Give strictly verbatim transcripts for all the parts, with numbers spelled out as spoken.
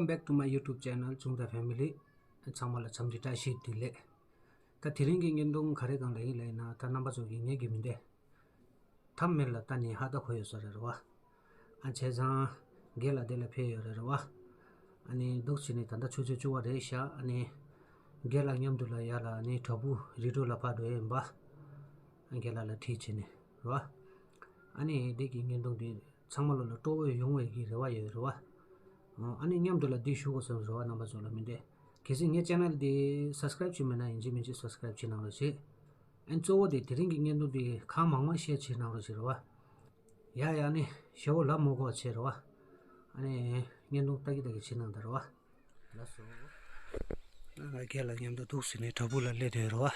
Back to my YouTube channel Chungda Family. ཚང་མ་ལ་འཚམས་འདྲི་བཀྲ་ཤིས་བདེ་ལེགས། ད་དེ་རིང་གི་བརྙན་ཐུང་ག་རེ་སྒང་ལ་ཡིན་ལབ་ཡིན་ན། ད་རྣམ་པ་ཚོ་གིས་ཉན་གི་མི་འདུག་ཐབས་མེད་ལ་ད་ནི་ཧ་ད་གོ་ཡོད་ས་རེད་རེད་བ། ཨ་བྱས་ཙང་རྒན་ལགས་དེ་ལ་ཕེབས་ཡོད་རེད་རེད་བ། ཨ་ནི་འདུག་སེ་ནི་ད་ལྟ་ཆུ་ཚོད་བཅུ་པ་རེད་ཤག་ཨ་ནི་རྒན་ལགས་མཉམ་དུ་ལ་ཡར་ལ་ཨ་ནི་བྲག་ཕུག་རི་ཁྲོད་ལ་ཕར་འགྲོ་ཡས་ཡིན་པ། ཨ་རྒན་ལགས་ལ་ཁྲིད་བྱས་ནས་རེད་བ། ཨ་ནི་འདི་གི་བརྙན་ཐུང་འདི་ཚང་མ་ལོ་ལ་སྤྲོ་བོ་ཡོང་བའི་གི་རེ་བ་ཡོད་རེད་བ། ཨ་ནི་མཉམ་དུ་ལ་འདི་ཞུ་དགོས་བསམ་རེད་བ། རྣམ་པ་ཚོ་ལ་མི་འདྲ། གལ་སྲིད་ངའི་ཆེ་ནལ་འདི་སབ་སི་ཀ་རེབ་བྱས་མེད་ན་ཡིན་གཅིག་མིན་གཅིག་སབ་སི་ཀ་རེབ་བྱེད་གནང་རོགས་བྱེད། ཨ་ནི་གཙོ་བོ་དེ་དེ་རིང་གི་བརྙན་ཐུང་འདི་གང་མང་མང་ཤེར་བྱེད་གནང་རོགས་བྱེད་རེད་བ། ཡ་ཡ་ནི་ཞེ་བོ་ལབ་མ་དགོས་བྱེད་རེད་བ། ཨ་ནི་བརྙན་ཐུང་ལྟ་གི་ལྟ་གི་བྱེད་གནང་ད་རེད་བ། ལགས་སོ། ང་རྒན་ལགས་མཉམ་དུ་འདུག་སེ་ནས་བྲག་ཕུག་ལ་སླེབས་བསྡད་ཡོད་རེད་བ།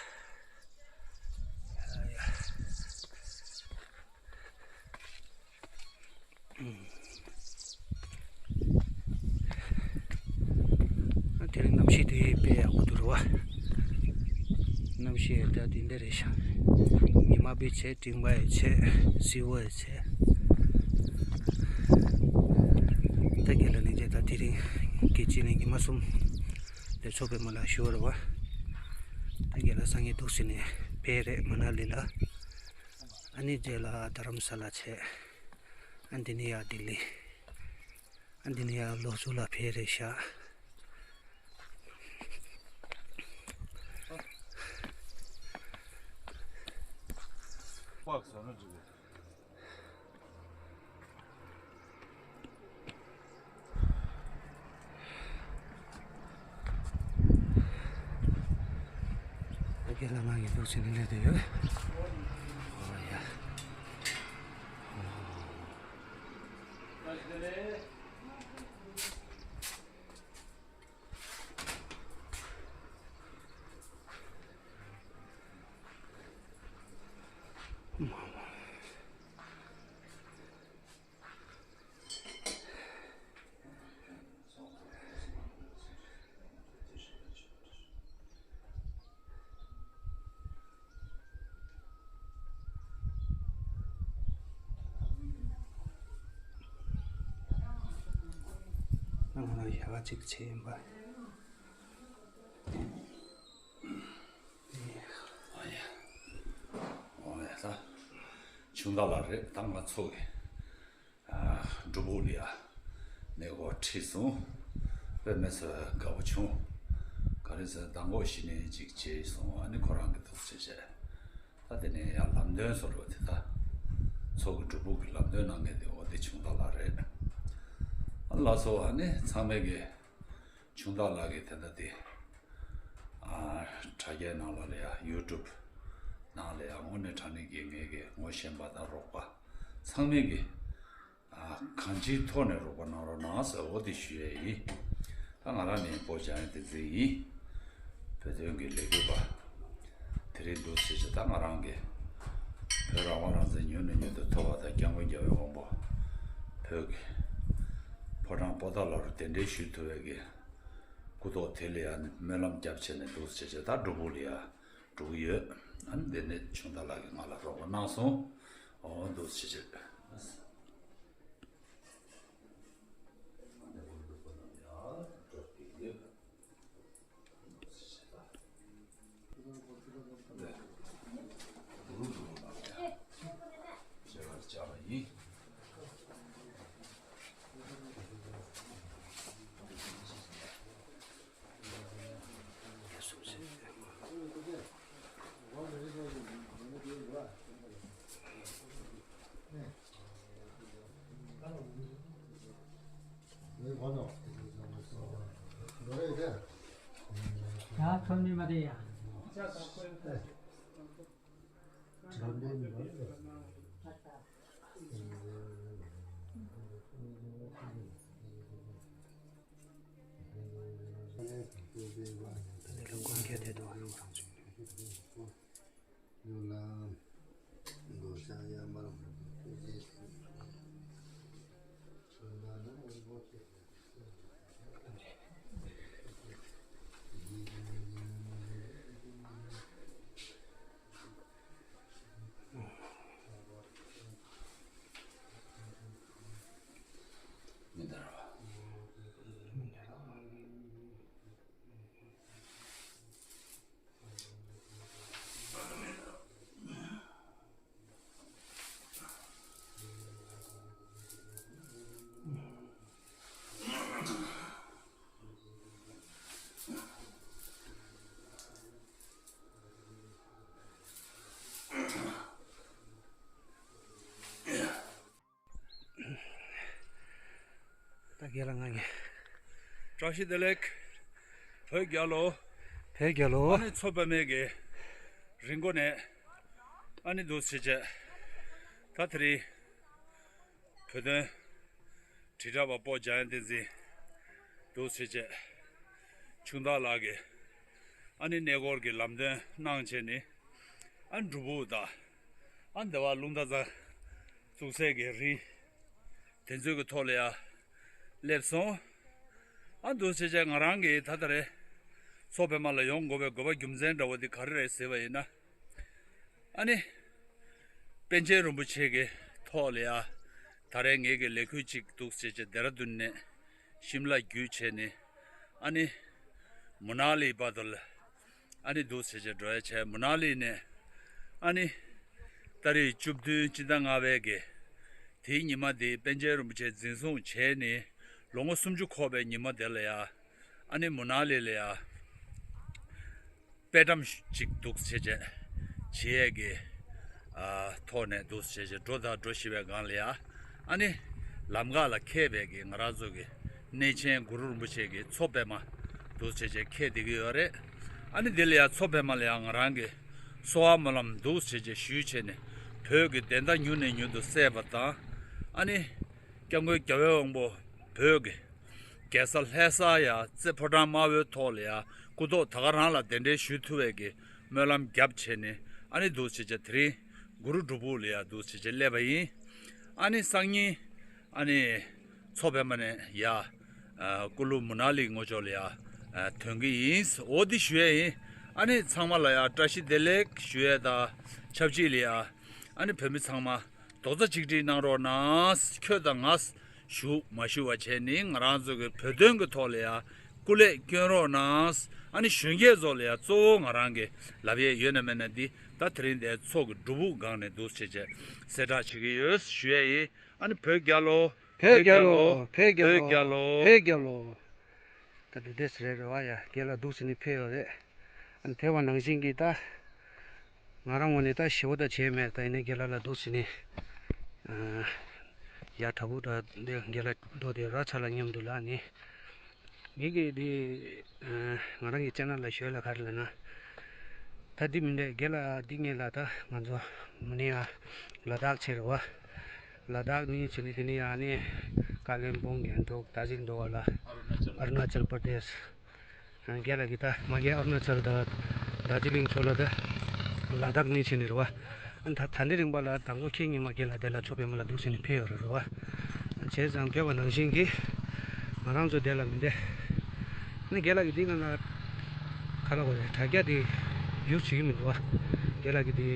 ཨ་དེ་རིང་གནམ་གཤིས་དེ་དཔེ་ཡག་པོ་འདུག་རེད་བ། གནམ་གཤིས་ད་དེ་འདྲ་རེད་ཤག་ཉི་མ་དཔེ་བྱས། སྤྲིན་པ་ཡང་བྱས། བསིལ་བ་ཡང་བྱས། ད་རྒན་ལགས་ནས་བྱས་ད་དེ་རིང་གི་ཅི་ནས་ཉི་མ་གསུམ་ལས་ཚོགས་པའི་མ་ལ་ཞུ་བ་རེད་བ། ད་རྒན་ལགས་སང་ཉིན་འདུག་སེ་ནས་ཕེབས་རེད་མ་ན་ལི་ལ། ཨ་ནི་རྗེས་ལ་རྡ་རམ་ས་ལ་བྱས། ཨ་འདི་ནས་ཡར་ལྡི་ལི། ཨ་འདི་ནས་ཡར་ལོ་ཙཱ་ལ་ཕེབས་རེད་ཤག་ཨ་རྒན་ལགས་ང་གཉིས་འདུག་སེ་ནས་སླེབས་བསྡད་ཡོད། ཨོ་ཡ། ང་རང་ཞག་གཅིག་བྱས་ཡིན་པ། ཨོ་ཡ། ཨོ་ཡ་ད། ཆུང་བདག་ལགས་རེད། ད་ང་ཚོ་གི་ཨ་སྒྲུབ་ཕུག་ལ་ཡ་གནས་སྐོར་ཁྲིད་སོང་། དཔེ་མི་སྲིད་དགའ་པོ་བྱུང་། ག་རེ་ཟེར་མདང་དགོང་གཞི་ནས་ཅིག་བྱས་སོང་། ཨ་ནི་ཁོ་རང་གིས་འདུག་སེ་བྱས། ད་དེ་ནས་ཡང་ལམ་སྟོན་བཟོ་འདྲ་དེ་ད་ཚོགས་ཀྱི་སྒྲུབ་ཕུག་གི་ལམ་སྟོན་གནང་མཁན་དེ་འོ་དེ་ཆུང་བདག་ལགས་རེད། ཨ་ལགས་སོ། ཨ་ནི་ཚང་མས་ཀྱི་ཆུང་བདག་ལགས་ཀྱི་དེ་འདྲ་དེ་ཨ་དྲ་རྒྱའི་ནང་ལ་ལ་ཡ་ཡུ་ཊུབ་ནང་ལ་ཡ་དངོས་གནས་དྲང་གནས་ཀྱི་ངེད་ཀྱི་ངོ་ཤེས་པ་དང་རོགས་པ་ཚང་མས་ཀྱི་ཨ་གང་ཅིའི་ཐོག་ནས་རོགས་པ་གནང་རོགས་གནང་ཟེར་འོ་དེ་ཞུ་ཡས་ཡིན། ད་ང་རང་ནི་སྤོ་བྱ་ཡང་བསྟན་འཛིན་ཡིན། བོད་དོན་གྱི་ལས་འགུལ་པ། དེ་རིང་འདུག་སེ་བྱས་ད་ང་རང་གིས་བོད་རང་དབང་རང་བཙན་མྱུར་ནས་མྱུར་དུ་ཐོབ་པ་དང་། སྐྱབས་མགོན་རྒྱལ་བའི་དབང་པོ་བོད་ཀྱི་ཕོ་བྲང་པོ་ཏཱ་ལ་རུ་གདན་འདྲེན་ཞུ་ཐུབ་པའི་གི་སྐུ་ཐོག་དེ་ལ་ཡང་སྨོན་ལམ་རྒྱབ་བྱས་ནས་འདུག་སེ་བྱས་ད་སྒྲུབ་ཕུག་ལ་ཡང་འགྲོ་གི་ཡོད། ཨ་ནི་འདི་ནས་ཆུང་བདག་ལགས་ཀྱིས་ང་ལ་རོགས་པ་གནང་སོང་། འོ་འདུག་སེ་བྱས། ཡ་ཁྲོམ་ནི་མ་དེ་ཡ། རྒན་ལགས་ང་ངས། བཀྲ་ཤིས་བདེ་ལེགས། བོད་རྒྱལ་ལོ། བོད་རྒྱལ་ལོ། ཨ་ནི་མཚོ་པདྨའི་གི་རི་མགོ་ནས་ཨ་ནི་འདུག་སེ་བྱས། ད་དེ་རིང་བོད་དོན་དྲིལ་བསྒྲགས་པ་པོ་འཇམ་དབྱངས་བསྟན་འཛིན་འདུག་སེ་བྱས། ཆུང་བདག་ལགས་ཀྱིས་ཨ་ནི་གནས་སྐོར་གྱི་ལམ་སྟོན་གནང་བྱས་ནི། ཨ་ནི་སྒྲུབ་ཕུག་དང་། ཨ་ནི་འདི་བ་རླུང་རྟ་རྩ་བཙུགས་སའི་གི་རི། དེ་ཚོའི་གི་ཐོག་ལ་ཡ་སླེབས་སོང་། ཨ་འདུག་སེ་བྱས་ང་རང་གིས་ད་ལྟ་རེ་མཚོ་པདྨ་ལ་ཡོང་དགོས་པའི་དགོས་པ་རྒྱུ་མཚན་འདྲ་བོ་འདི་ག་རེ་རེད་ཟེར་བ་ཡིན་ན། ཨ་ནི། པཎ་ཆེན་རིན་པོ་ཆེ་གི་ཐོག་ལ་ཡ། ད་རེས་ངེད་ཀྱི་ལས་འགུལ་ཅིག་འདུག་སེ་བྱས་ཌེ་ར་ལྡུན་ནས་ཤིམ་ལ་བརྒྱུད་བྱས་ནས། ཨ་ནི། མུ་ན་ལི་བར་དུ་ལ། ཨ་ནི་འདུག་སེ་བྱས་འགྲོ་ཡ་བྱས་མུ་ན་ལི་ནས། ཨ་ནི། ཏ་རིག་བཅུ་བདུན་སྤྱི་ཟླ་ལྔ་པའི་གི། དེའི་ཉི་མ་དེ་པཎ་ཆེན་རིན་པོ་ཆེ་འཛིན་བཟུང་བྱས་ནས། ལོ་ངོ་སུམ་ཅུ་འཁོར་བའི་ཉི་མ་དེ་ལ་ཡ། ཨ་ནི་མུ་ན་ལི་ལ་ཡ། དཔེ་བཀྲམ་ཅིག་འདུག་སེ་བྱས། བྱེད་ཡས་ཀྱི། ཨ། ཐོག་ནས་འདུག་སེ་བྱས་འགྲོ་དང་འགྲོ་བཞིན་པའི་སྒང་ལ་ཡ། ཨ་ནི། ལམ་ཁ་ལ་འཁེལ་བའི་གི་ང་རང་ཚོ་གི་གནས་ཆེན་གུ་རུ་རིན་པོ་ཆེ་གི་མཚོ་པདྨ་འདུག་སེ་བྱས་འཁེལ་བསྡད་ཀྱི་ཡོད་རེད། ཨ་ནི་འདི་ལ་ཡ་མཚོ་པདྨ་ལ་ཡ་ང་རང་གི་གསོལ་བ་སྨོན་ལམ་འདུག་སེ་བྱས་ཞུས་བྱས་ནས་བོད་ཀྱི་བདེན་མཐའ་མྱུར་ནས་མྱུར་དུ་གསལ་བ་དང་། ཨ་ནི། སྐྱབས་མགོན་རྒྱལ་བའི་དབང་པོ་བོད་ཀྱི་རྒྱལ་ས་ལྷ་ས་ཡ་རྩེ་ཕོ་བྲང་དམར་པོའི་ཐོག་ལ་ཡ་སྐུ་ཐོག་ད་ག་རང་ལ་གདན་འདྲེན་ཞུ་ཐུབ་པའི་གི་སྨོན་ལམ་རྒྱབ་བྱས་ནས། ཨ་ནི་འདུག་སེ་བྱས་དེ་རིང་གུ་རུ་སྒྲུབ་ཕུག་ལ་ཡ་འདུག་སེ་བྱས་སླེབས་པ་ཡིན། ཨ་ནི་སང་ཉིན་ཨ་ནི་མཚོ་པདྨ་ནས་ཡ། ཨ། ཀུ་ལུ་མུ་ན་ལི་ངོས་ཕྱོགས་ལ་ཡ། ཨ། ཐོན་གྱི་ཡིན། འོ་འདི་ཞུ་ཡས་ཡིན། ཨ་ནི་ཚང་མ་ལ་ཡ་བཀྲ་ཤིས་བདེ་ལེགས་ཞུ་ཡས་དང་ཆབས་ཅིག་ལ་ཡ། ཨ་ནི་བོད་མི་ཚང་མ། རྡོག་རྩ་གཅིག་སྒྲིལ་གནང་རོགས་གནང་། ཁྱོད་དང་ང་། ཞུ་མ་ཞུ་བ་བྱས་ནི་ང་རང་ཚོ་གི་བོད་དོན་གྱི་ཐོག་ལ་ཡ་སྐུ་ལས་བསྐྱོན་རོགས་གནང་། ཨ་ནི་གཞོན་སྐྱེས་ཚོ་ལ་ཡ་གཙོ་བོ་ང་རང་གི་ལབ་ཡས་ཡོད་ན་མེད་ན་འདི་ད་དེ་རིང་འདིར་མཚོ་གི་སྒྲུབ་ཕུག་སྒང་ནས་འདུག་སེ་བྱས་གསལ་བསྒྲགས་བྱེད་ཀྱི་ཡོད་ཞུ་ཡས་ཡིན། ཨ་ནི་བོད་རྒྱལ་ལོ། བོད་རྒྱལ་ལོ། བོད་རྒྱལ་ལོ། བོད་རྒྱལ་ལོ། ད་འདི་འདྲས་རེད་རེད་བ་ཡ། རྒན་ལགས་འདུག་སེ་ནི་ཕེབས་ཡོད་རེད། ཨ་ནི་དེ་བ་ནང་བཞིན་གྱི་ད། ང་རང་ངོས་ནས་ད་ཞེ་པོ་ད་བྱས་མེད། ད་ཡིན་ནའི་རྒན་ལགས་ལ་འདུག་སེ་ནི། ཨ། ཡ་དྲ་བུ་ད་འདི་རྒན་ལགས་འགྲོ་དེ་ར་ཚ་ལ་མཉམ་དུ་ལ་ནི། ངེད་ཀྱི་འདི། ཨ། ང་རང་གི་ཅེ་ནལ་ལ་ཞོལ་ལ་ག་རེ་ལ་ན། ད་འདི་མི་འདྲ་རྒན་ལགས་འདི་ངེད་ལ་ད་ང་ཚོ་མུ་ནེ་ཨ་ལ་དྭགས་ཆེ་རེད་བ། ལ་དྭགས་ནི་ཆེ་ནི་དེ་ནི་ཡ་ནི་ཀ་ལེན་སྦུག་གན་ཊོག་དར་ཇི་ལིང་འགྲོ་བ་ལ་ཨ་རུ་ན་ཅལ་པར་དེ་སི། རྒན་ལགས་ཀྱིས་ད་མ་གི་ཨ་རུ་ན་ཅལ་དང་དར་ཇི་ལིང་ཚོ་ལ་ད་ལ་དྭགས་ནི་ཆེ་ནི་རེད་བ། ད་ད་འདི་རིང་པ་ལ་དང་ཚོ་ཁྱེད་ཉི་མ་རྒན་ལགས་དེ་ལ་ཚོ་པའི་མ་ལ་འདུག་སེ་ནི་ཕེབས་ཡོད་རེད་བ། བྱས་ཙང་བསྐྱོད་པ་ནང་བཞིན་གྱི་ང་རང་ཚོ་དེ་ལ་མི་འདྲ། ནི་རྒན་ལགས་ཀྱིས་འདི་ང་ལ་ཁ་ལ་གོ་རེད་དྲ་རྒྱ་དེ་ཡུ་སི་བྱེད་ཀྱི་མི་འདུག་བ། རྒན་ལགས་ཀྱིས་དེ་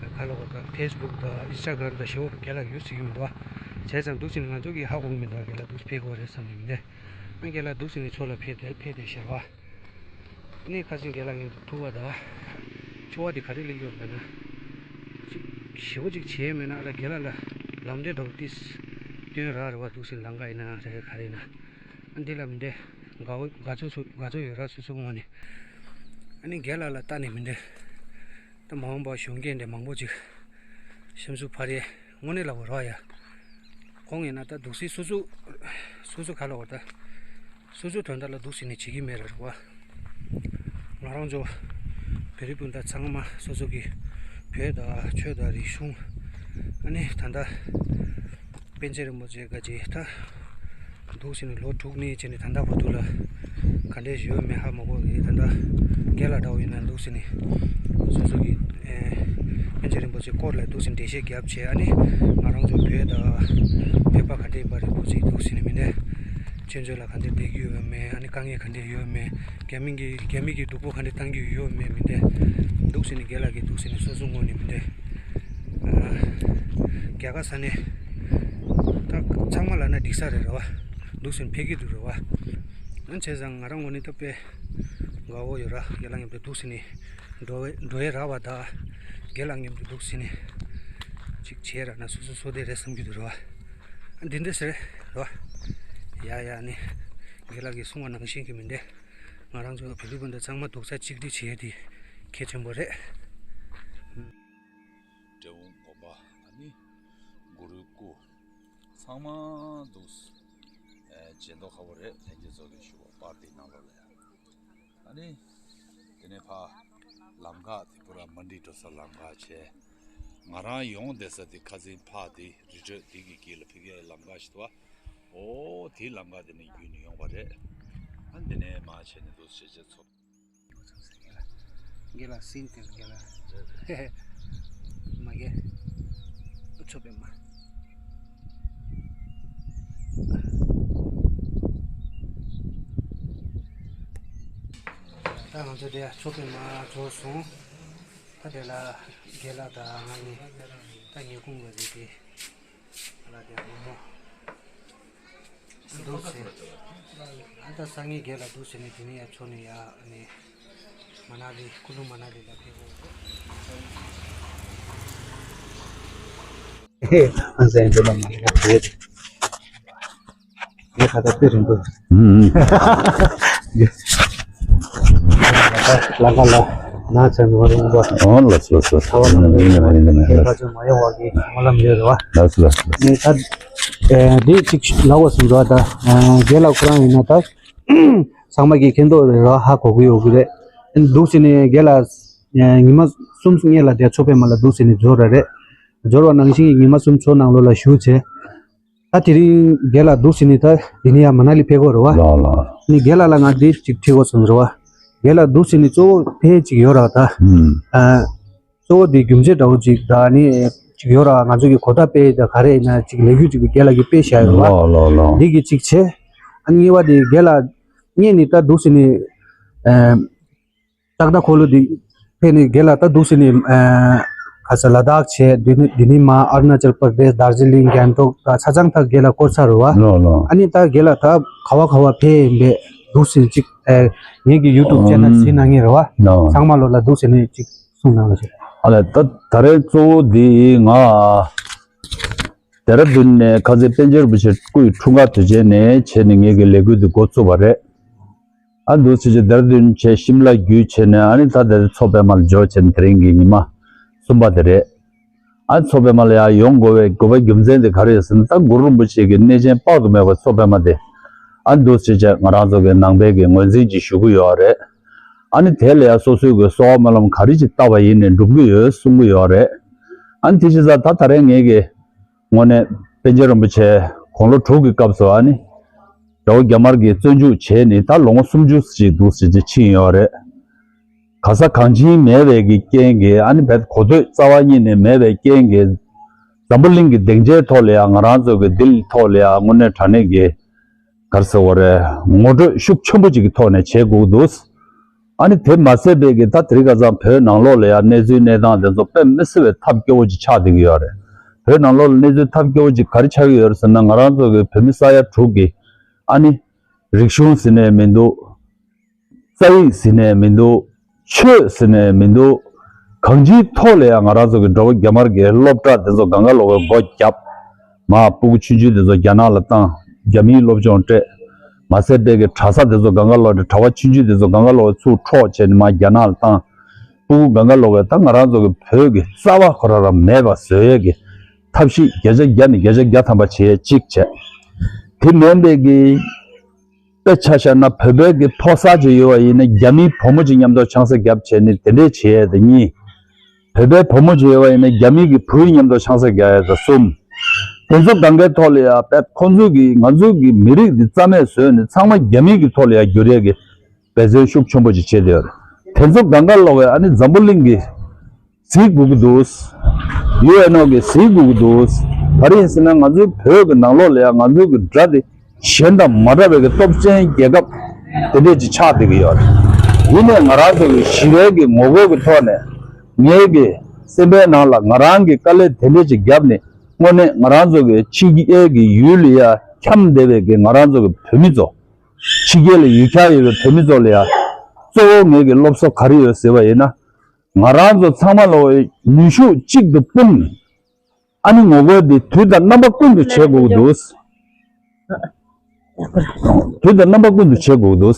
ཁ་ལ་གོ་ད་ཕེ་སི་བུག་དང་ཨིན་སི་ཊ་གྷ་རམ་དང་ཞེ་པོ་རྒན་ལགས་ཀྱིས་ཡུ་སི་བྱེད་ཀྱི་མི་འདུག་བ། བྱས་ཙང་འདུག་སེ་ནི་ང་ཚོ་གིས་ཧ་གོ་གི་མི་འདུག་རྒན་ལགས་འདུག་སེ་ཕེབས་དགོས་རེད་བསམ་ནས་མི་འདྲ། རྒན་ལགས་འདུག་སེ་ནི་ཚོ་ལ་ཕེབས་ཏེ་ཕེབས་ཏེ་ཤར་བ། ནི་ཁ་སང་རྒན་ལགས་ངས་ཐུག་པ་ད། ཆུ་བ་དེ་ག་རེ་ལས་ཡོད་མེད་ན། ཅིག་ཞེ་པོ་ཅིག་བྱས་མེད་ན་ཨ་ད་རྒན་ལགས་ལ་ལམ་སྟོན་འདྲ་པོ་ཏིས་སྟོན་ར་རེ་བ་འདུག་སེ་ལམ་ཁ་ཡིན་ན་རེ་ག་རེ་ཡིན་ན། ཨ་འདི་ལ་མི་འདྲ། དགའ་བོ་དགའ་ཚོར་ཚོ་དགའ་ཚོར་ཡོད་ར་སོ་སོ་ངོས་ནས། ཨ་ནི་རྒན་ལགས་ལ་ལྟ་ནས་མི་འདྲ། ད་མ་འོངས་པ་གཞོན་སྐྱེས་འདྲ་མང་པོ་ཅིག་སེམས་སུ་ཕར་ཡས་དངོས་གནས་ལབ་དགོས་ར་ཡ། ཁོང་ཡིན་ན་ད་འདུག་སེ་སོ་སོ། སོ་སོ་ག་ལ་བ་ད། སོ་སོ་དོན་དག་ལ་འདུག་སེ་ནི་བྱེད་ཀྱི་མེད་རེད་བ། ང་རང་ཚོ་བོད་རིགས་སྤུན་ཟླ་ཚང་མ་སོ་སོ་གི་བོད་དང་ཆོས་དང་རིག་གཞུང་། ཨ་ནི་ད་ལྟ་པཎ་ཆེན་རིན་པོ་ཆེ་ག་ཅི་ད་འདུག་སེ་ནི་ལོ་དྲུག་ནི་བྱས་ནི་ད་ལྟ་བར་དུ་ལ་ག་འདྲས་ཡོད་མེད་ཧ་མ་གོ་གི། ད་ལྟ་རྒན་ལགས་འདྲ་བོ་ཡིན་ན་འདུག་སེ་ནི་སོ་སོ་གི་ཨེ་པཎ་ཆེན་རིན་པོ་ཆེ་སྐོར་ལ་འདུག་སེ་འགྲེལ་བཤད་རྒྱབ་བྱས། ཨ་ནི་ང་རང་ཚོ་བོད་དང་བོད་པ་ག་འདྲས་ཡིན་པ་རེད་འདུག་སེ་འདུག་སེ་ནི་མི་འདྲ། ཆུ་མཛོད་ལ་ག་འདྲས་བསྡད་ཀྱི་ཡོད་མེད། ཨ་ནི་དཀའ་ངལ་ག་འདྲས་ཡོད་མེད། རྒྱ་མི་གི་རྒྱ་མི་གི་སྡུག་པོ་ག་འདྲས་བཏང་གི་ཡོད་མེད་མི་འདྲ། འདུག་སེ་ནི་རྒན་ལགས་ཀྱིས་འདུག་སེ་ནི་སོ་སོ་ངོས་ནས་མི་འདྲ། ཨ། རྒྱ་གར་ས་ནས་ད་ཚང་མ་ལབ་ན་འགྲིག་ས་རེད་རེད་བ། འདུག་སེ་ནི་ཕེབས་ཀྱི་འདུག་རེད་བ། ཨ་ནི་བྱས་ཙང་ང་རང་ངོས་ནས་ད་དཔེ་དགའ་བོ་ཡོད་ར། རྒན་ལགས་མཉམ་དུ་འདུག་སེ་ནི་འགྲོ་བའི་འགྲོ་ཡས་རག་པ་དང་རྒན་ལགས་མཉམ་དུ་འདུག་སེ་ནི་ཅིག་བྱས་རག་ན་སོ་སོ་བསོད་བདེ་རེད་བསམ་གྱི་འདུག་རེད་བ། ཨ་འདི་འདྲ་ཟེར་རེད་བ། ཡ་ཡ་ནི་རྒན་ལགས་ཀྱིས་གསུངས་པ་ནང་བཞིན་གྱི་མི་འདྲ། ང་རང་ཚོ་བོད་རིགས་སྤུན་ཟླ་ཚང་མ་རྡོག་རྩ་གཅིག་སྒྲིལ་བྱེད་ཡ་དེ་གལ་ཆེན་པོ་རེད། འབྲས་སྤུངས་དགོན་པ་ཨ་ནི་གུ་རུའི་སྐུ། ཚང་མ་འདུག་ཨེ་བྱེད་མདོག་ཁ་པོ་རེད། ལྷན་རྒྱས་ཚོ་གི་ཞུ་བ་པར་དེའི་ནང་ལོགས་ལ་ཡ། ཨ་ནི། དེ་ནས་ཕ། ལམ་ཁ་དེ་པུ་ར་མན་ཌི་འགྲོ་ས་ལམ་ཁ་བྱས། ང་རང་ཡོང་བསྡད་ས་དེ་ཁ་སང་ཕ་དེ་རི་ཁྲོད་དེ་གི་དཀྱིལ་ལ་ཕ་གིའི་ལམ་ཁ་ཞིག་འདུག་བ། ཨོ་དེའི་ལམ་ཁ་དེ་ནས་བརྒྱུད་ནས་ཡོང་བ་རེད། ཨ་འདི་ནས་མ་བྱས་ནས་འདུག་བྱས་བྱས་ཚོ། དགེ་ལགས་སིན་ཏེ་དགེ་ལགས། མ་གེ། ཨུ་ཚོ་པེ་མ། ད་ང་ཚོ་དེ་ཨུ་ཚོ་པེ་མ་འབྱོར་སོང་། ད་དེ་ལ་དགེ་ལགས་དང་ང་གཉིས་ད་ཉི་ཁུང་ལ་ཟིག་དེ། ལ་དེ་མོ་མོ། འདུག་ཟེར། ཨ་ད་སང་ཉིན་རྒན་ལགས་འདུག་ཟེར་ནས་དེ་ནས་ཡར་ཕྱོགས་ནས་ཡར་ཨ་ནི་མ་ན་ལི་ཀུ་ལུ་མ་ན་ལི་ལ་ཕེབས་འོང་། ཨ་ཟེར་འདུག་ལ་མ་ན་ལི་ཕེབས། ངས་ཁ་ད་དཔེ་རིང་པོ། ཨུམ། ལ་ཁ་ལ་ན་ཚ་མོ་རིང་པོ། ཨོ་ལགས་སོ་ལགས་སོ། ཚ་བ་ལ་ཡིན་ན་ཡིན་ན་ཡིན་ན་ཁྱེད་ཁ་ཚོ་མ་ཡོང་བ་གི་སྨོན་ལམ་ཡོད་རེད་བ། ལགས་སོ་ལགས་སོ། ངས་ད་ཨེ་འདི་གཅིག་ལབ་དགོས་སོང་འདུག་ད་ཨེ་རྒན་ལགས་ཁོ་རང་ཡིན་ན་ད་ཚང་མ་གི་མཁྱེན་རྟོགས་རེད་བ། ཧ་གོ་གི་ཡོད་གི་རེད། འདུག་ཟེར་ནས་རྒན་ལགས་ཨེ་ཉི་མ་གསུམ་སྔོན་ལ་དེ་ཚོ་པད་མ་ལ་འདུག་ཟེར་ནས་འབྱོར་ར་རེད། འབྱོར་བ་ནང་བཞིན་གྱི་ཉི་མ་གསུམ་ཚོ་ནང་ལོགས་ལ་བཞུགས་བྱས། ད་དེ་རིང་རྒན་ལགས་འདུག་ཟེར་ནས་ད་འདི་ནས་ཡར་མ་ན་ལི་ཕེབས་དགོས་རེད་བ། ལགས་ལགས། ནི་རྒན་ལགས་ལ་ང་འདི་ཅིག་དྲི་དགོས་སོང་རེད་བ། རྒན་ལགས་འདུག་ཟེར་ནས་གཙོ་བོ་ཕེབས་ཅིག་ཡོད་ར་ད། ཨུམ། ཨ། གཙོ་བོ་དེ་རྒྱུ་མཚན་འདྲ་བོ་ཅིག་ད་ནི་ཅིག་ཡོད་ར། ང་ཚོ་གི་གོ་བརྡ་སྤེལ་ད་ག་རེ་ཡིན་ན་ཅིག་ལས་འགུལ་ཅིག་རྒན་ལགས་ཀྱིས་སྤེལ་བཞག་ཡོད་ར། ལགས་ལགས་ལགས། འདི་གི་ཅིག་བྱས། ཨ་གཉིས་པ་དེ་རྒན་ལགས་སྔོན་ནས་ད་འདུག་ཟེར་ནས་ཨ། ཏག་ཏག་ཁོ་ལོ་འདི་ཕེབས་ནས་རྒན་ལགས་ད་འདུག་ཟེར་ནས་ཨ་ག་ས་ལ་དྭགས་བྱས། འདི་ནི་འདི་ནི་མ་ཨ་རུ་ན་ཅལ་པར་དེ་སི། དར་ཇི་ལིང་། གྷན་ཊོག་ད་ཆ་ཚང་ཐག་རྒན་ལགས་སྐོར་ཚར་རེད་བ། ལགས་ལགས། ཨ་ནི་ད་རྒན་ལགས་ད་ག་བ་ག་བ་ཕེབས་ཡིན་པས་འདུག་ཟེར་ཅིག་ཨ་ངེད་ཀྱི་ཡུ་ཊུབ་ཅེ་ནལ་ཨམ་གཟིགས་གནང་མཁན་རེད་བ། ལགས། ཚང་མ་ལོ་ལ་འདུག་ཟེར་ནས་ཅིག་གསུངས་གནང་རོགས་ཞུ། ཨ་ལས་ད་ད་རེས་གཙོ་བོ་འདི་ང་ལྡེ་ར་ལྡུན་ནས་ཁ་སང་པཎ་ཆེན་རིན་པོ་ཆེ་སྐུ་ཡི་འཁྲུངས་སྐར་དུས་ཆེན་ནས་བྱས་ནས་ངེད་ཀྱི་ལས་འགུལ་འདི་འགོ་བཙུགས་པ་རེད། ཨ་འདུག་སེ་བྱས་ལྡེ་ར་ལྡུན་བྱས་ཤིམ་ལ་བརྒྱུད་བྱས་ནས་ཨ་ནི་ད་ལྟ་མཚོ་པད་མ་ལ་འབྱོར་བྱས་ནས་དེ་རིང་གི་ཉི་མ་གསུམ་པ་དེ་རེད། ཨ་མཚོ་པད་མ་ལ་ཡར་ཡོང་དགོས་པའི་དགོས་པ་རྒྱུ་མཚན་དེ་ག་རེ་ཡོད་ཟེར་ན། ད་གུ་རུ་རིན་པོ་ཆེ་གི་གནས་ཆེན་དཔག་ཏུ་མེད་པ་མཚོ་པད་མ་དེ་ཨ་འདུག་སེ་བྱས་ང་རང་ཚོ་གི་ནང་པའི་གི་ངོས་འཛིན་ཅིག་ཞུ་གི་ཡོད་རེད། ཨ་ནི་དེ་ལ་ཡར་སོ་སོའི་གི་གསོལ་བ་སྨོན་ལམ་ག་རེ་ཅིག་བཏབ་པ་ཡིན་ནའི་འགྲུབ་གི་ཡོད་གསུང་གི་ཡོད་རེད། ཨ་ནི་དེ་བྱས་ཙང་ད་ད་རེས་ངེད་ཀྱི་དངོས་གནས་པཎ་ཆེན་རིན་པོ་ཆེ་དགུང་ལོ་དྲུག་གི་སྐབས་སུ་ཨ་ནི་དགྲ་བོ་རྒྱ་དམར་གྱིས་བཙོན་འཇུག་བྱས་ནས་ད་ལོ་ངོ་སུམ་ཅུ་ཅིག་འདུག་སེ་ཅིག་ཕྱིན་ཡོད་རེད། ག་ས་གང་ཕྱིན་མེད་པའི་གི་རྐྱེན་གྱིས་ཨ་ནི་བེད་གོ་ཐོས་རྩ་བ་ཉིད་ནས་མེད་པའི་རྐྱེན་གྱིས་འཛམ་བུ་གླིང་གི་སྡིངས་ཆའི་ཐོག་ལ་ཡང་ང་རང་ཚོ་གི་འདི་ལ་ཐོག་ལ་ཡང་དངོས་གནས་དྲང་གནས་ཀྱི་ག་རེ་ཟེར་དགོས་རེད། ངོ་སྤྲོད་ཤུགས་ཆེན་པོ་ཅིག་གི་ཐོག་ནས་བྱེད་དགོས་ཀྱི་འདུག་ཨ་ནི་དེ་མ་ཟད་པའི་གི་ད་དེ་རིང་ཁ་སང་བོད་ནང་ལོགས་ལ་ཡང་གནས་ཚུལ་གནས་སྟངས་དེ་ཚོ་དཔེ་མི་སྲིད་པའི་ཐབས་སྐྱོ་བོ་ཅིག་ཆགས་བསྡད་ཀྱི་ཡོད་རེད། བོད་ནང་ལོགས་ལ་གནས་ཚུལ་ཐབས་སྐྱོ་བོ་ཅིག་ག་རེ་ཆགས་ཀྱི་ཡོད་རེད་ཟེར་ན། ང་རང་ཚོ་གི་བོད་མི་ས་ཡ་དྲུག་གི་ཨ་ནི་རིག་གཞུང་ཟེར་ནས་མི་འདུག་རྩ་ཡིག་ཟེར་ནས་མི་འདུག་ཆོས་ཟེར་ནས་མི་འདུག་གང་ཅིའི་ཐོག་ལ་ཡང་ང་རང་ཚོ་གི་དགྲ་བོ་རྒྱ་དམར་གྱི་སློབ་གྲྭ་དེ་ཚོ་སྒང་ག་ལོག་གི་སྒོ་བརྒྱབ། མ་སྤུ་གུ་ཆུང་ཆུང་དེ་ཚོ་རྒྱ་ནག་ལ་བཏང་། རྒྱ་མིའི་སློབ་སྦྱོང་སྤྲད། མ་ཟད་པའི་གི་གྲྭ་ས་དེ་ཚོ་སྒང་ག་ལོག་སྟེ་གྲྭ་པ་ཆུང་ཆུང་དེ་ཚོ་སྒང་ག་ལོག་ཚུར་འཕྲོག་བྱས་ནས་མ་རྒྱ་ནག་ལ་བཏང་། སྤུ་གུ་སྒང་ག་ལོག་གི་ད་ང་རང་ཚོ་གི་བོད་ཀྱི་རྩ་བ་ཁོ་རང་རང་མེད་པ་བཟོ་ཡས་ཀྱི་ཐབས་ཤེས་བརྒྱ་ཆ་བརྒྱ་ནས་བརྒྱ་ཆ་བརྒྱ་ཐམ་པ་བྱེད་ཡས་གཅིག་བྱས། དེ་མིན་པའི་གི་དཔེ་ཆ་བཞག་ན་བོད་པའི་གི་ཕོ་གསར་ཅིག་ཡོད་པ་ཡིན་ན་རྒྱ་མིའི་བུ་མོ་ཅིག་མཉམ་དུ་ཆང་ས་བརྒྱབ་བྱས་ནས་དེ་འདྲས་བྱེད་ཡས་དེ་གཉིས། བོད་པའི་བུ་མོ་ཅིག་ཡོད་པ་ཡིན་ན་རྒྱ་མི་གི་བུ་ཡིས་མཉམ་དུ་ཆང་ས་རྒྱག་ཡ་དང་གསུམ། དེ་ཚོ་སྒང་གའི་ཐོག་ལ་ཡ་བས་ཁོང་ཚོས་གི་ང་ཚོའི་གི་མི་རིགས་འདི་རྩ་མེད་བཟོས་ནས་ཚང་མ་རྒྱ་མི་གི་ཐོག་ལ་ཡ་བསྒྱུར་ཡ་གི་འབད་བརྩོན་ཤུགས་ཆེན་པོ་ཅིག་བྱེད་དེ་ཡོད་རེད། དེ་ཚོ་སྒང་ག་ལོག་གི་ཨ་ནི་འཛམ་བུ་གླིང་གི་གཟིགས་དགོས་ཀྱི་འདུག་ཡུ་ཨེན་ཨོ་གི་གཟིགས་དགོས་ཀྱི་འདུག་ག་རེ་ཡིན་ཟེར་ན་ང་ཚོའི་བོད་ཀྱི་ནང་ལོགས་ལ་ཡ་ང་ཚོའི་གི་དགྲ་དེ་གཞན་དང་མ་འདྲ་བའི་གི་སྟོབས་ཆེན་རྒྱལ་ཁབ་དེ་འདྲས་ཅིག་ཆགས་བསྡད་ཀྱི་ཡོད་རེད། ཡིན་ནའི་ང་རང་ཚོ་གི་ཞི་བའི་གི་ངོ་རྒོལ་གི་ཐོག་ནས་ངའི་གི་སེམས་པའི་ནང་ལ་ང་རང་གི་དཀའ་ལས་དེ་འདྲས་ཅིག་བརྒྱབ་ནས་དངོས་གནས་ང་རང་ཚོ་གི་ཕྱི་རྒྱལ་གི་ཡུལ་ལ་ཡ་འཁྱམས་བསྡད་པའི་གི་ང་རང་ཚོ་གི་བོད་མི་ཚོ། ཕྱི་རྒྱལ་ལ་ཡུལ་གྱར་ཡོད་པའི་བོད་མི་ཚོ་ལ་ཡ་གཙོ་བོ་ངའི་གི་སློབ་གསོ་ག་རེ་ཡོད་ཟེར་བ་ཡིན་ན། ང་རང་ཚོ་ཚང་མ་ལོ་ནུས་ཤུགས་གཅིག་ཏུ་སྤུངས་ནས། ཨ་ནི་ངོ་རྒོལ་འདི་དུས་དང་རྣམ་པ་ཀུན་ཏུ་བྱེད་དགོས་ཀྱི་འདུག་དུས་དང་རྣམ་པ་ཀུན་ཏུ་བྱེད་དགོས་ཀྱི་འདུག་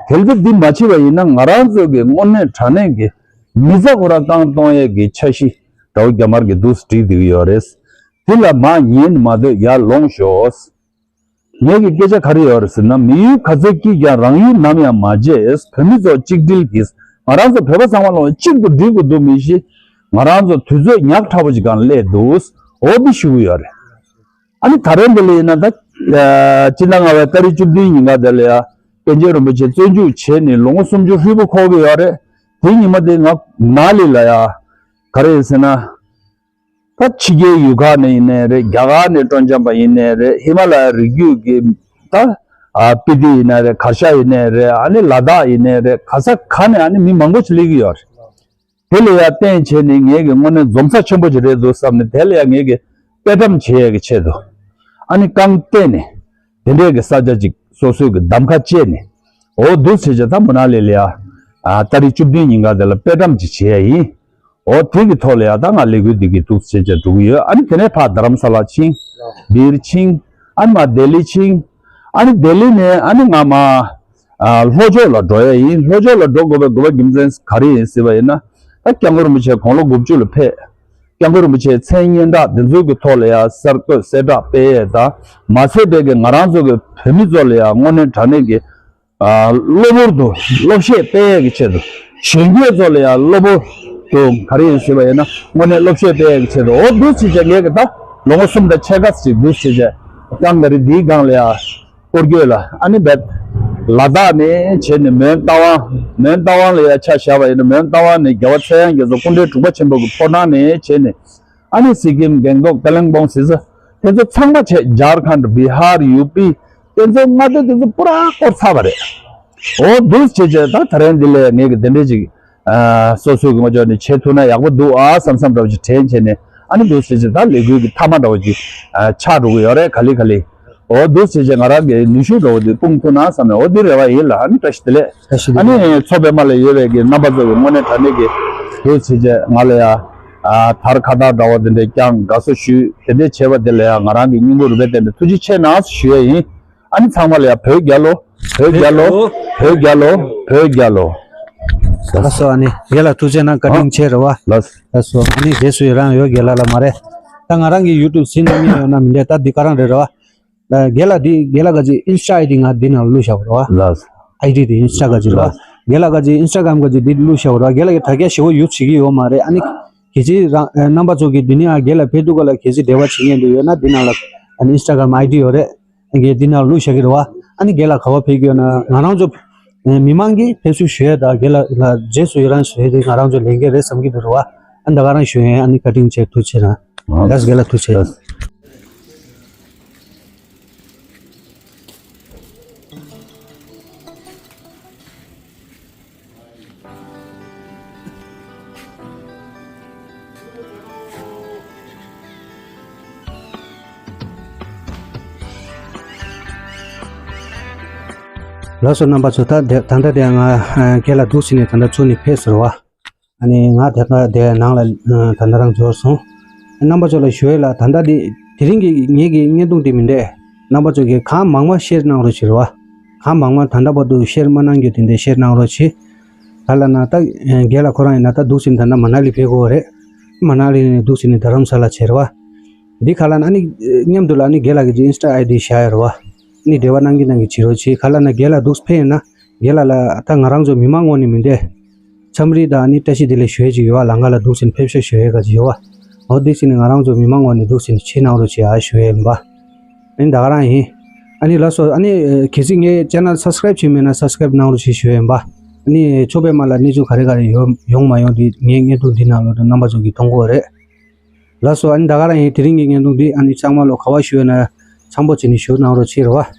གལ་ཏེ་འདི་མ་བྱས་པ་ཡིན་ན་ང་རང་ཚོ་གི་དངོས་གནས་དྲང་གནས་ཀྱི་མི་ཚེ་ཁོ་རང་བཏང་གཏོང་ཡས་ཀྱི་འཆར་གཞི་དགྲ་བོ་རྒྱ་དམར་གྱིས་འདུག་སྒྲིག་བསྡད་ཀྱི་ཡོད་རེད། དེ་ལ་མར་ཉན་མ་སྡོད་ཡར་ལོངས་ཤོག། ངེད་ཀྱི་སྐད་ཆ་ག་རེ་ཡོད་རེད་ཟེར་ན། མི་ཡུལ་ག་ཚོད་སྐྱིད་ཀྱང་རང་ཡུལ་ནམ་ཡང་མ་བརྗེད། བོད་མི་ཚོ་གཅིག་སྒྲིལ་གྱིས། ང་རང་ཚོ་བོད་པ་ཚང་མ་ལོ་གཅིག་ཏུ་སྒྲིལ་དགོས་འདུག་མི་ཤེས། ང་རང་ཚོ་དུས་ཚོད་ཉག་ཕྲ་པོ་ཅིག་སྒང་སླེབས་འདུག་འོ་འདི་ཞུ་གི་ཡོད་རེད། ཨ་ནི་ད་རེས་འདི་ལ་ཡིན་ན་ད། སྤྱི་ཟླ་ལྔ་པའི་ཏ་རིག་བཅུ་བདུན་ཉིན་ཀ་དེ་ལ་ཡ། པཎ་ཆེན་རིན་པོ་ཆེ་བཙོན་འཇུག་བྱས་ནས་ལོ་ངོ་སུམ་ཅུ་ཧྲིལ་པོ་འཁོར་གི་ཡོད་རེད། དེའི་ཉི་མ་དེ་ང་མ་ནཱ་ལི་ལ་ཡ། ག་རེ་ཡིན་ཟེར་ན། ད་ཕྱི་རྒྱལ་ཡུལ་ཁག་ནས་ཡིན་ནའི་རེད། རྒྱ་གར་ནས་སྤྲོ་འཆམ་པ་ཡིན་ནའི་རེད། ཧི་མ་ལ་ཡ་རི་རྒྱུད་ཀྱི་ད། ཨ། སྤི་ཏི་ཡིན་ནའི་རེད། གར་ཞ་ཡིན་ནའི་རེད། ཨ་ནི་ལ་དྭགས་ཡིན་ནའི་རེད། ག་ས་ག་ནས་ཨ་ནི་མི་མང་པོ་ཞིག་སླེབས་ཀྱི་ཡོད་རེད། དེ་ལ་ཡ་བརྟེན་བྱས་ནས་ངེད་ཀྱི་དངོས་གནས་འཛོམས་ས་ཆེན་པོ་ཅིག་རེད་འདུག་བསམ་ནས། དེ་ལ་ཡ་ངེད་ཀྱི་དཔེ་བཀྲམ་བྱེད་ཡས་ཀྱི་ཆེད་དུ། ཨ་ནི་རྐང་སྟེང་ནས་དེ་འདྲས་ཀྱི་ས་ཆ་ཅིག་སོ་སོའི་གི་གདམ་ཁ་བཅད་ནས། འོ་འདུག་བྱས་བྱས་ད་མ་ནཱ་ལི་ལ་ཡ། ཨ། ཏ་རིག་བཅུ་བདུན་ཉིན་ཀ་དེ་ལ་དཔེ་བཀྲམ་ཅིག་བྱེད་ཡ་ཡིན། འོ་དེ་གི་ཐོག་ལ་ཡ་ད་ང་ལས་འགུལ་འདི་གི་འདུག་བྱས་བྱས་འགྲོ་གི་ཡོད། ཨ་ནི་དེ་ནས་ཕར་རྡ་རམ་ས་ལ་ཕྱིན། འདིར་ཕྱིན། ཨ་ནི་མར་ལྡི་ལི་ཕྱིན། ཨ་ནི་ལྡི་ལི་ནས་ཨ་ནི་ང་མར། ཨ། ལྷོ་ཕྱོགས་ལ་འགྲོ་ཡ་ཡིན། ལྷོ་ཕྱོགས་ལ་འགྲོ་དགོས་པའི་དགོས་པ་རྒྱུ་མཚན་ག་རེ་ཡིན་ཟེར་བ་ཡིན་ན། ད་སྐྱབས་མགོན་རིན་པོ་ཆེ་དགུང་ལོ་དགུ་བཅུ་ལ་ཕེབས། སྐྱབས་མགོན་རིན་པོ་ཆེའི་མཚན་སྙན་གྲགས་འདི་ཚོའི་གི་ཐོག་ལ་ཡ་གསར་འགོད་གསལ་བསྒྲགས་སྤེལ་ཡས་དང་། མ་ཚད་པའི་གི་ང་རང་ཚོ་གི་བོད་མི་ཚོ་ལ་ཡ་དངོས་གནས་དྲང་གནས་ཀྱི། ཨ། གློ་བུར་དུ་སློབ་གཞས་སྤེལ་ཡས་ཀྱི་ཆེད་དུ། གཞོན་སྐྱེས་ཚོ་ལ་ཡ་གློ་བུར་དུ་ག་རེ་ཡིན་ཟེར་བ་ཡིན་ན། དངོས་གནས་སློབ་གཞས་སྤེལ་ཡས་ཀྱི་ཆེད་དུ། འོ་འདུག་བྱས་བྱས་ངས་གི་ད་ལོ་ངོ་གསུམ་དང་ཕྱེད་ཀ་ཅིག་འདུག་བྱས་བྱས། རྐང་ག་རེ་འདིའི་སྒང་ལ་ཡ། སྐོར་སྐྱོད་ལ། ཨ་ནི་བེད། ལ་དྭགས་ནས་བྱས་ནས་མོན་རྟ་དབང་། མོན་རྟ་དབང་ལ་ཡ་ཆ་བཞག་པ་ཡིན་ན། མོན་རྟ་དབང་ནས་རྒྱལ་བ་ཚངས་དབྱངས་རྒྱ་མཚོ་སྐུ་ཕྲེང་དྲུག་པ་ཆེན་པོ་གི་ཕོ་བྲང་ནས་བྱས་ནས། ཨ་ནི་སི་ཀིམ། སྒང་ཏོག། ཀ་ལིམ་པོང་། ཟི་ས། དེ་ཚོ་ཚང་མ་བྱས། ཇར་ཁན་ཌ། བི་ཧར། ཡུ་པི། དེ་ཚོ་མངའ་སྡེ་དེ་ཚོ་པུ་ར་སྐོར་ཚར་བ་རེད། འོ་འདུག་བྱས་བྱས་ད་ད་རེས་འདི་ལ་ངས་གི་དེ་འདྲས་ཅིག་ཨ། སོ་སོའི་གི་ངོས་ཕྱོགས་ནས་བྱེད་ཐུབ་ན་ཡག་པོ་འདུག་ཨ་བསམ་བསམ་འདྲ་བོ་ཅིག་དྲན་བྱས་ནས། ཨ་ནི་འདུག་བྱས་བྱས་ད་ལས་འགུལ་གི་མཐའ་མ་འདྲ་བོ་ཅིག་ཨ། ཆགས་འགྲོ་གི་ཡོད་རེད། ག་ལེ་ག་ལེ། འོ་འདུག་བྱས་བྱས་ང་རང་གི་ནུས་ཤུགས་འདྲ་བོ་དེ་སྤུངས་ཐུབ་ན་བསམ་ནས། འོ་འདི་རེ་བ་ཡིན་ལ། ཨ་ནི་བཀྲ་ཤིས་བདེ་ལེགས། བཀྲ་ཤིས་བདེ་ལེགས། ཨ་ནི་མཚོ་པད་མ་ལ་ཡོད་པའི་གི་རྣམ་པ་ཚོ་གི་དངོས་གནས་དྲང་གནས་ཀྱི་འདུག་བྱས་བྱས་ང་ལ་ཡ། ཨ། དར་ཁ་བཏགས་འདྲ་བོ་དེ་འདྲས་བརྐྱངས་དགའ་བསུ་ཞུས། དེ་འདྲས་བྱས་པ་དེ་ལ་ཡ་ང་རང་གི་སྙིང་པོ་རུས་པའི་གཏིང་ནས་ཐུགས་རྗེ་ཆེ་གནང་ཞུ་ཡས་ཡིན། ཨ་ནི་ཚང་མ་ལ་ཡ་བོད་རྒྱལ་ལོ། བོད་རྒྱལ་ལོ། བོད་རྒྱལ་ལོ། བོད་རྒྱལ་ལོ། ལགས་སོ། ཨ་ནི་རྒན་ལགས་ཐུགས་རྗེ་གནང་། བཀའ་དྲིན་ཆེ་རེད་བ། ལགས། ལགས་སོ། ཨ་ནི་རྗེས་སུ་ཡི་རང་ཡོད། རྒན་ལགས་ལ་མ་རེད། ད་ང་རང་གི་ཡུ་ཊུབ་ཟིན་ན་མི་ཡོད་ན་མི་འདྲ། ད་འདི་ག་རང་རེད་རེད་བ། ད་རྒན་ལགས་འདི། རྒན་ལགས་ག་ཅིག་ཨིན་སི་ཊ་ཨའི་ཌི་ང་འདི་ནང་བླུགས་བཞག་པ་རེད་བ། ལགས། ཨའི་ཌི་དེ་ཨིན་སི་ཊ་ག་ཅིག་རེད་བ། ལགས། རྒན་ལགས་ག་ཅིག་ཨིན་སི་ཊ་གྷ་རམ་ག་ཅིག་འདི་བླུགས་བཞག་པ་རེད་བ། རྒན་ལགས་ཀྱིས་དྲ་རྒྱ་ཞེ་པོ་ཡོད་བྱེད་ཀྱི་ཡོད་མ་རེད། ཨ་ནི་གལ་སྲིད་རང་རྣམ་པ་ཚོ་གིས་འདི་ནས་ཨ་རྒན་ལགས་ཕེབས་དུས་སྐབས་ལ་གལ་སྲིད་འབྲེལ་བ་བྱེད་མཁན་དེ་ཡོད་ན། འདི་ནང་ལ་ཨ་ནི་ཨིན་སི་ཊ་གྷ་རམ་ཨའི་ཌི་ཡོད་རེད། ཨ་ནི་འདི་ནང་བླུགས་བཞག་གི་རེད་བ། ཨ་ནི་རྒན་ལགས་ག་པར་ཕེབས་ཀྱི་ཡོད་ན་ང་རང་ཚོ་མི་མང་གིས་ཕེབས་བསུ་ཞུ་ཡས་དང་རྒན་ལགས་ལ་རྗེས་སུ་ཡི་རང་ཞུ་ཡས་དེ་ང་རང་ཚོའི་ལས་འགན་རེད་བསམ་གྱི་འདུག་རེད་བ། ཨ་ནི་ད་ག་རང་ཞུ་ཡས། ཨ་ནི་བཀའ་དྲིན་ཆེ། ཐུགས་རྗེ་ཆེ་གནང་། ལགས། རྒན་ལགས་ཐུགས་རྗེ་ཆེ། ལགས་སོ། རྣམ་པ་ཚོ། ད་དེ་ད་ལྟ་དེ་ང་རྒན་ལགས་འདུག་སེ་ནས་ད་ལྟ་ཚུར་ནས་ཕེབས་སོང་བ། ཨ་ནི་ང་དེ་ག་དེ་ནང་ལ་ད་ལྟ་རང་འབྱོར་སོང་། རྣམ་པ་ཚོ་ལ་ཞུ་ཡས་ལ། ད་ལྟ་དེ་དེ་རིང་གི་ངེད་ཀྱི་བརྙན་ཐུང་དེ་མིན་འདས། རྣམ་པ་ཚོ་གིས་གང་མང་མང་ཤེར་གནང་རོགས་བྱེད་རེད་བ། གང་མང་མང་ད་ལྟ་བར་དུ་ཤེར་མ་གནང་རྒྱུ་དེ་འདྲས་ཤེར་གནང་རོགས་བྱེད། ག་ལ་ན་ད་རྒན་ལགས་ཁོ་རང་ཡིན་ན་ད་འདུག་སེ་ད་ལྟ་མ་ན་ལི་ཕེབས་ཀྱི་ཡོད་རེད། མ་ན་ལི་ནས་འདུག་སེ་ནས་རྡ་རམ་ས་ལ་བྱས་རེད་བ། འདི་ག་ལ་ན་ཨ་ནི་མཉམ་དུ་ལ་ཨ་ནི་རྒན་ལགས་ཀྱི་ཨིན་སི་ཊ་ཨའི་ཌི་བཞག་ཡོད་རེད་བ། ཨ་ནི་འབྲེལ་བ་གནང་གི་གནང་གི་བྱེད་རོགས་བྱེད། ག་ལ་ན་རྒན་ལགས་འདུག་ཕེབས་ཡིན་ན། རྒན་ལགས་ལ་ད་ང་རང་ཚོ་མི་མང་ངོས་ནས་མི་འདས། འཚམས་འདྲི་དང་ཨ་ནི་བཀྲ་ཤིས་བདེ་ལེགས་ཞུ་ཡས་ཅིག་ཡོད་བ། ལམ་ཁ་ལ་འདུག་སེ་ཕེབས་ཤོག་ཞུ་ཡས་ག་ཅིག་ཡོད་བ། འོ་འདུག་སེ་ང་རང་ཚོ་མི་མང་ངོས་ནས་འདུག་སེ་ཕྱི་གནང་རོགས་བྱེད་ཨ་ཞུ་ཡས་ཡིན་པ། ཨ་ནི་ད་ག་རང་ཡིན། ཨ་ནི་ལགས་སོ། ཨ་ནི་གལ་སྲིད་ངའི་ཅེ་ནལ་སབ་སི་ཀ་རེབ་བྱས་མེད་ན་སབ་སི་ཀ་རེབ་གནང་རོགས་བྱེད་ཞུ་ཡས་ཡིན་པ། ཨ་ནི་མཚོ་པད་མ་ལ་གནས་ཚུལ་ག་རེ་ག་རེ་ཡོང་ཡོང་མ་ཡོང་དེ་ངའི་བརྙན་ཐུང་འདི་ནང་ལོགས་ལ་རྣམ་པ་ཚོ་གིས་མཐོང་གི་ཡོད་རེད། ལགས་སོ། ཨ་ནི་ད་ག་རང་ཡིན། དེ་རིང་གི་བརྙན་ཐུང་འདི་ཨ་ནི་ཚང་མ་ལོ་ག་བ་ཞུ་ཡོད་ན་ཚང་པོ་བྱས་ནས་ཞུ་གནང་རོགས་བྱེད་རེད་བ།